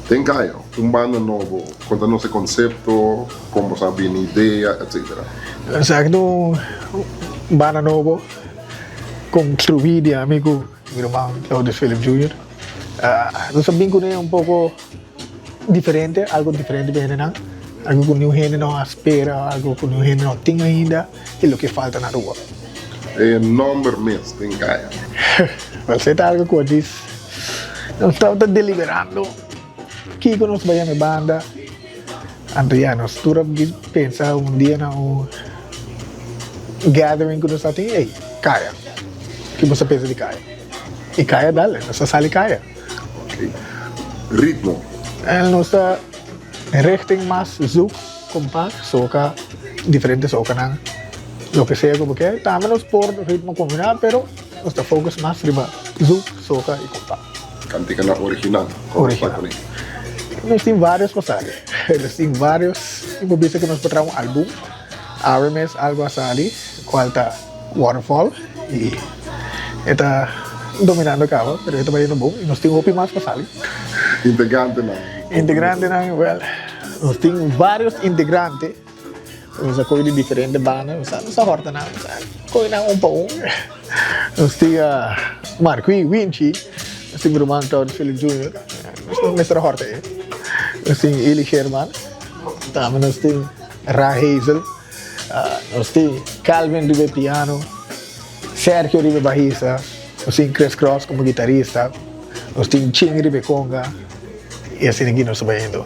Den Kaya, un banda nobo, konta nos e konsepto, kon bo sa bini idea, etcetera. Esaki ta un banda nobo konstruí di ami ku mi ruman Claudius Philip Junior. Nos a bin kuné un poko diferente, algo diferente pa hendenan, algo ku niun hende no a spera, algo ku niun hende no tin ainda i loke falta na Aruba. E nomber mes den Kaya. Wel, esei ta algo ku a djis nos tabata deliberando kiko nos bai yama e banda. Anto ya, nos tur a pensa un dia na un gathering ku nos tatin, ey, Kaya, ki boso a pensa di Kaya? I Kaya dal, nos a sali Kaya. Ok. Ritmo. El nos ta richting mas zoek, kompas, soka, diferente sokanan, loke sea ku bo ke. Tambe nos por ritmo kombiná, pero nos ta focus mas riba zoek, soka i kompas. Kantikanan original. Original. Nos tin varios pa sali. Nos tin varios, mi por bisa ku nos por traha un album. Awe mes algu a sali, kual ta Waterfall y e ta dominando caba, pero e ta bayendo bon y nos tin hopi mas pa sali. Integrantenan. Integrantenan, well, nos tin varios integrante, nos a coge di diferente banda, nos a nos a horta nan, nos a coge nan un pa un. Nos tin Marqui, Winchi, nos tin mi ruman Claudio Felix Junior, nos no mester a horta e. Nos tin Eli Sherman, tambe nos tin Ra Hazel. Nos tin Calvin riba e piano, Sergio riba e bajista, nos tin Chris Cross como guitarista, nos tin Ching riba e conga y asina aki nos ta bayendo.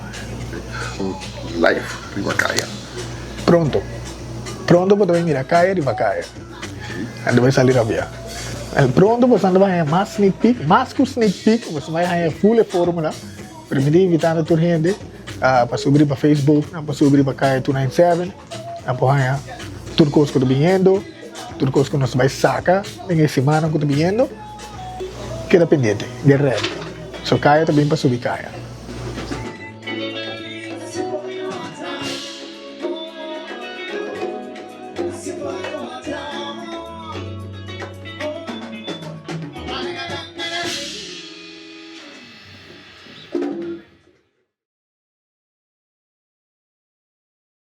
Live riba caya. Pronto. Pronto bo ta bay mira caya riba caya. Nan ta bay sali rabia. Pronto boso nan ta bay haya mas sneak peek, mas cu sneak peek, boso bay haya full e formula. Pero mi ta invitando tur hende pa subi riba Facebook, nan por subi riba Kaya 297, nan por haña tur kos ku ta biniendo, tur kos ku nos ta bai saka den e simannan ku ta biniendo. Keda pendiente, get ready. So Kaya ta bin pa subi Kaya.